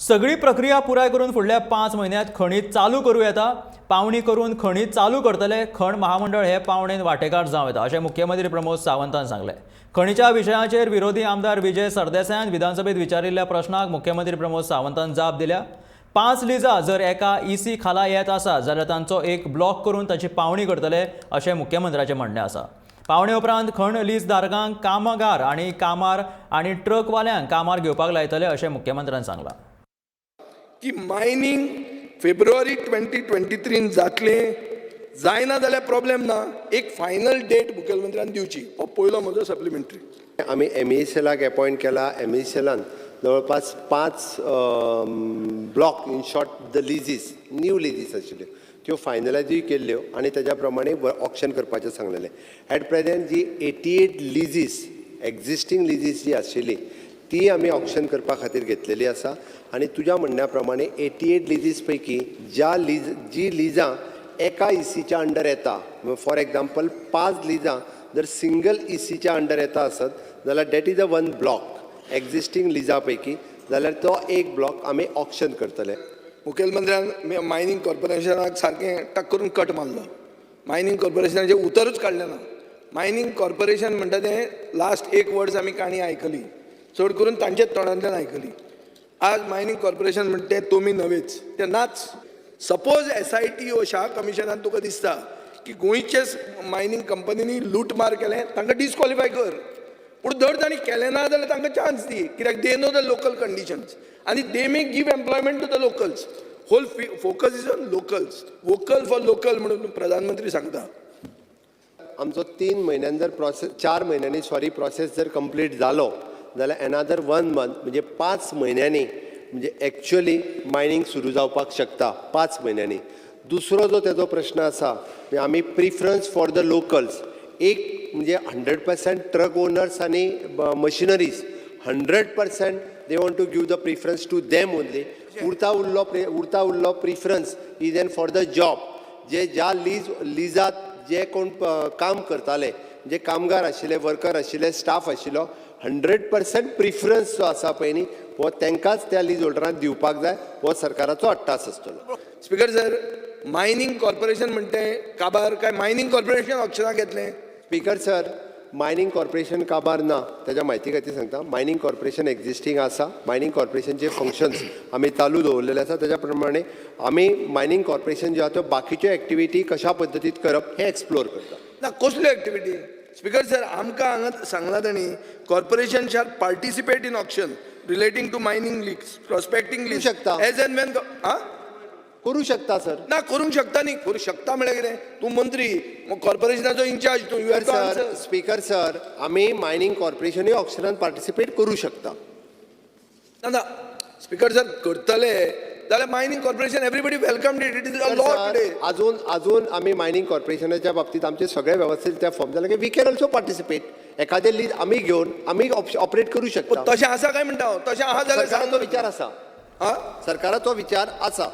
सगळी प्रक्रिया पुराय करून फुडल्या 5 म्हयन्यांत खणी चालू करूं येता. पावणी करून खणी चालू करतले. खण महामंडळ हे पावणेन वांटेकार जावं येता, अशें मुख्यमंत्री प्रमोद सावंतान सांगलें. खणीच्या विशयाचेर विरोधी आमदार विजय सरदेसायान विधानसभेत विचारिल्ल्या प्रश्नाक मुख्यमंत्री प्रमोद सावंतान जाप दिल्या. 5 लिजां जर एका ईसी खाला येत आसा जाल्यार तांचो एक ब्लॉक करून ताची पावणी करतले, अशें मुख्यमंत्र्याचें म्हणणें आसा. पावणे उपरांत खण लीज धारकांक कामगार आनी कामार आनी ट्रकवाल्यांक कामार घेवपाक लायतले, अशें मुख्यमंत्र्यान सांगलां. की मायनींग फेब्रुवारी 2023न जातलें, जायना जाल्यार प्रॉब्लेम ना. एक फायनल डेट मुखेलमंत्र्यान दिवची, हो पयलो म्हजो सप्लिमेंटरी. आमी एमईसीएलाक एपॉयंट केला. एमईसीएलान जवळपास पांच block, in short the leases, new leases आशिल्ल्यो त्यो फायनलायजूय केल्ल्यो आनी तेज्या प्रमाणे ऑक्शन करपाचें सांगलेलें. एट प्रेझेंट जी 88 leases, existing leases जी आशिल्ली ती आमी ऑक्शन करपा खातीर घेतलेली आसा आनी तुज्या म्हणण्या प्रमाणे 88 लिजीस पैकी ज्या लीज जी लिजां एका इसीच्या अंडर येता, फॉर एग्जाम्पल पांच लिजां जर सिंगल इसीच्या अंडर येता आसत जाल्यार that is a one block existing Lija पैकी, जाल्यार तो एक ब्लॉक आमी ऑक्शन करतले. मुखेलमंत्र्यान मायनींग कॉर्पोरेशनाक सारकें टक करून कट मारलो. मायनींग कॉर्पोरेशनाचें उतरूच काडलें ना. मायनींग कॉर्पोरेशन म्हणटा तें लास्ट एक वर्स आमी काणी आयकली, चड करून तांच्याच तोंडांतल्यान आयकली. आज मायनींग कॉर्पोरेशन म्हणटा तें तुमी नवेच, तें नाच. सपोज एसआयटी ओ शाह कमिशनान तुका दिसता की गोंयचे मायनींग कंपनींनी लूटमार केलें, तांकां डिस्क्वॉलिफाय कर. पूण जर तांणी केलें ना जाल्यार तांकां चान्स दी, कित्याक they know the local conditions आनी they may give employment to the locals. Whole focus is on locals. Vocal for local म्हणून प्रधानमंत्री सांगता. आमचो 3 म्हयन्यान जर प्रोसेस, 4 म्हयन्यांनी, सॉरी, प्रोसेस जर कंप्लीट जालो जाल्यार एनादर वन मंथ, म्हणजे 5 म्हयन्यांनी म्हणजे एक्च्युअली मायनींग सुरू जावपाक शकता 5 म्हयन्यांनी. दुसरो जो तेजो प्रश्न आसा, म्हणजे आमी प्रिफरन्स फॉर the locals, एक म्हणजे 100% ट्रक ओनर्स आनी machineries, 100% they want to give the preference to them only. उरता उरलो preference is an for the job, जे ज्या लिजात जे कोण काम करताले, जे कामगार आशिल्ले, वर्कर आशिल्ले, स्टाफ आशिल्लो, 100% प्रिफरन्स जो आसा पळय न्ही, हो तांकांच त्या लीज होल्डरांक दिवपाक जाय, हो सरकाराचो अट्टास आसतलो. स्पीकर सर, मायनींग कॉर्पोरेशन म्हणटे काबार काय मायनींग कॉर्पोरेशन ऑक्शनाक घेतलें? स्पीकर सर, मायनींग कॉर्पोरेशन काबार ना. त्याच्या म्हायती खातीर सांगता, मायनींग कॉर्पोरेशन एक्झिस्टींग आसा. मायनींग कॉर्पोरेशनचे फंक्शन्स आमी चालू दवरलेले आसा. त्याच्या प्रमाणे आमी मायनींग कॉर्पोरेशन ज्यो आहा त्यो बाकीच्यो एक्टिविटी कशा पद्दतीत करप हें एक्सप्लोर करता. ना, कसल्यो एक्टिविटी? स्पीकर सर, आमकां हांगा सांगलां तांणी, corporation shall participate in auction relating to mining lease, prospecting lease. शकता. एज एन वेन आं. करूं शकता सर. ना, करूंक शकता न्ही. करूंक शकता म्हळ्यार कितें? तूं मंत्री, कॉर्पोरेशनाचो इन्चार्ज तूं, you sir, speaker sir, आमी मायनींग कॉर्पोरेशनूय ऑक्शनान पार्टिसिपेट करूं शकता. ना ना, स्पीकर सर, करतले जाल्यार mining corporation, everybody welcome it. It is a law today. अजून अजून आमी मायनींग कॉर्पोरेशनाच्या बाबतीत आमचे सगळे व्यवस्थित त्या फॉर्म जाले, we can also participate. एखादें लीज आमी घेवन आमी ऑपरेट करूं शकता. तशें आसा काय म्हणटा हांव. तशें आहा जाल्यार सरकाराचो विचार आसा. हा. सरकाराचो विचार आसा.